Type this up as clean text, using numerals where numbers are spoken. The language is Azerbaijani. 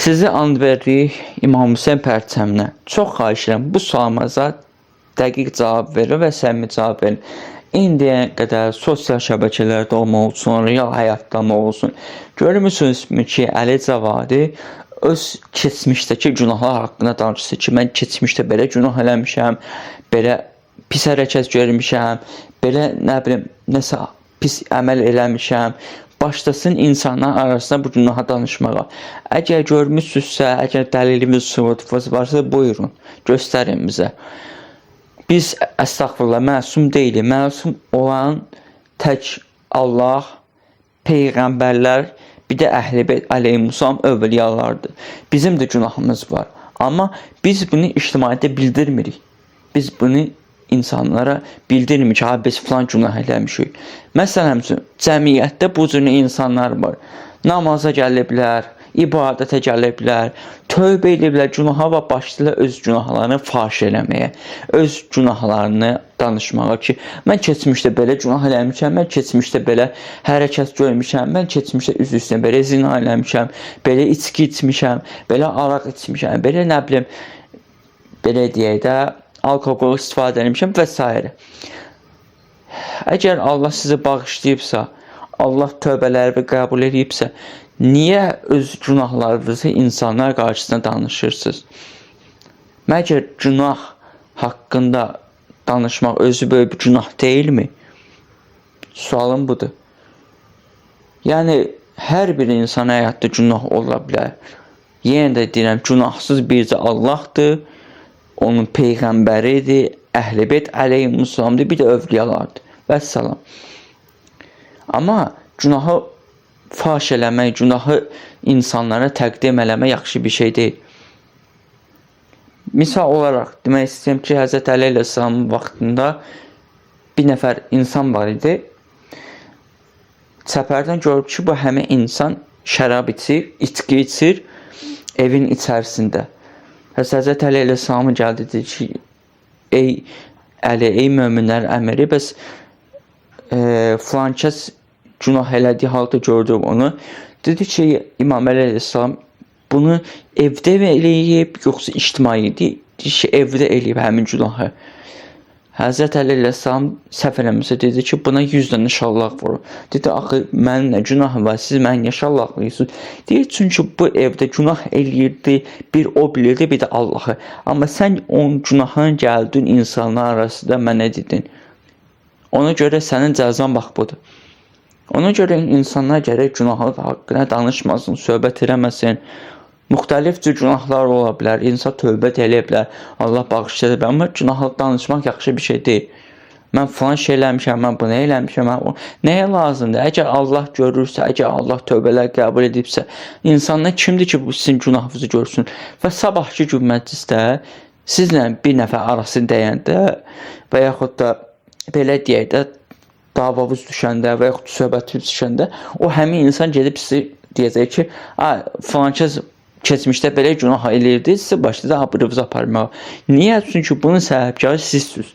Sizi and verdik İmam Hüseyn pərçəminə. Çox xahiş edirəm, bu sualımıza dəqiq cavab verin və səmimi cavab verin. İndiyə qədər sosial şəbəkələrdə olmaq olsun, real həyatda mı olsun, görmüsünüzmü ki, Əli Cavadi öz keçmişdəki günahlar haqqında danışır ki, mən keçmişdə belə günah eləmişəm, belə pis hərəkət görmüşəm, belə nə bilim, nəsə pis əməl eləmişəm. Başlasın insanlar arasında bu günaha danışmağa. Əgər görmüsünüzsə, əgər dəliliniz, sübutunuz varsa, buyurun, göstərin bizə. Biz əstəğfurullah məsum deyilik. Məsum olan tək Allah, peyğəmbərlər, bir də Əhl-i Beyt əleyhissalam övliyalardır. Bizim də günahımız var. Amma biz bunu ictimaiyyətə bildirmirik. Biz bunu insanlara bildirmirik ki, ha biz filan günah eləmişik. Məsələn üçün, cəmiyyətdə bu cür insanlar var. Namaza gəliblər, ibadətə gəliblər, tövbə ediblər, günaha və başlayırlar öz günahlarını faş eləməyə, öz günahlarını danışmağa ki, mən keçmişdə belə günah eləmişəm, mən keçmişdə belə hərəkət görmüşəm, mən keçmişdə üz üstünə belə zina eləmişəm, belə içki içmişəm, belə araq içmişəm, belə nə bilim, belə deyək də, alkoqol istifadə etmişəm və s. Əgər Allah sizi bağışlayıbsa, Allah tövbələrinizi qəbul edibsə, niyə öz günahlarınızı insanlar qarşısında danışırsınız? Məgər günah haqqında danışmaq özü böyük bir günah deyilmi? Sualım budur. Yəni hər bir insan həyatda günah ola bilər. Yenə də deyirəm, günahsız bircə Allahdır, onun peyğəmbəridir, Əhl-i Beyt əleyhissalamdır, bir də övliyalardır. Vəssalam. Amma günahı faş eləmək, günahı insanlara təqdim eləmək yaxşı bir şey deyil. Misal olaraq demək istəyirəm ki, Həzrət Əli əleyhissalamın vaxtında bir nəfər insan var idi. Çəpərdən görüb ki, bu həmin insan şərab içir, içki içir evin içərisində. Pəs Həzrət Əli əleyhissalam gəldi, dedi ki, ey Əli, ey möminlər əmiri, bəs filan kəs günah elədiyi halda gördüm onu. Dedi ki, İmam Əli əleyhissalam bunu evdə mi eləyib, yoxsa ictimai? Dedi ki, evdə eləyib həmin günahı. Həzrət Əli əleyhissalam səhv eləmirsə dedi ki, buna 100 dənə şallaq vurun. Dedi, axı mənim nə günahım var, siz məni niyə şallaqlayırsınız? Deyir, çünki bu evdə günah eləyirdi, bir o bilirdi, bir də Allahı. Amma sən onun günahını gəldin insanlar arasında mənə dedin. Ona görə sənin cəzan bax budur. Ona görə insanlar gərək günahı haqqında danışmasın, söhbət eləməsin. Müxtəlif cür günahlar ola bilər. İnsan tövbə də eləyə bilər. Allah bağışlaya bilər. Amma günahı danışmaq yaxşı bir şey deyil. Mən filan şey eləmişəm, mən bunu eləmişəm, mən o nəyə lazımdır? Əgər Allah görürsə, əgər Allah tövbələr qəbul edibsə, insanlar kimdir ki, bu sizin günahınızı görsün? Və sabahkı gün məclisdə sizlə bir nəfər arası dəyəndə və yaxud da belə deyək də davavız düşəndə və yaxud söhbətiniz düşəndə o həmin insan gedib sizi deyəcək ki, "A, filan kəs keçmişdə belə günah eləyirdi, sizi başladı abırınızı aparmağa." Niyə? Çünki bunun səbəbkarı sizsiniz.